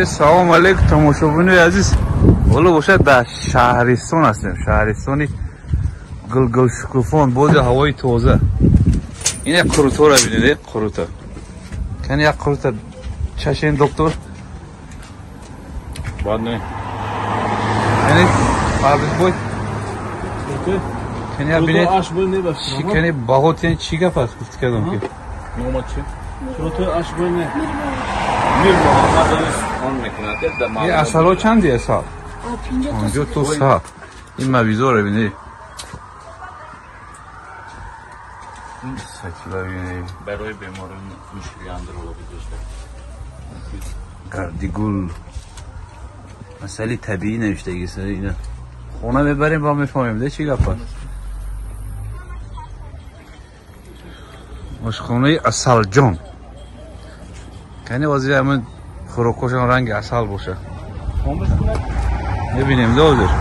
Салом алейкум тамошобинои азиз. Ҳоло бошад дар шаҳристон ҳастем. Шаҳристони гулгул шукуфон, бози ҳавои тоза. Ин як қурутҳоро бинед, қурута. Кани як қурута чашен доктор. Бад не. Яъне Фарбой. Кани як бинед. Кани баҳотен чӣ гап аст гуфт кардам ки. Нома чӣ? Қурутҳои ашбой не. Мир Муҳаммад он мекунад. Ин асало чанди асал? 50 то 100. Ин мавизоро бинед. Барои беморон мушкили андрологӣ дошта. Гардигул масъали табиӣ навиштагист. Ина хона мебарем ба мефаҳмем да чӣ гап аст. Ошхонаи Асалҷон. Кани вазир ҳамин хӯрокҳошон ранги асал боша. Мебинем да ҳозир.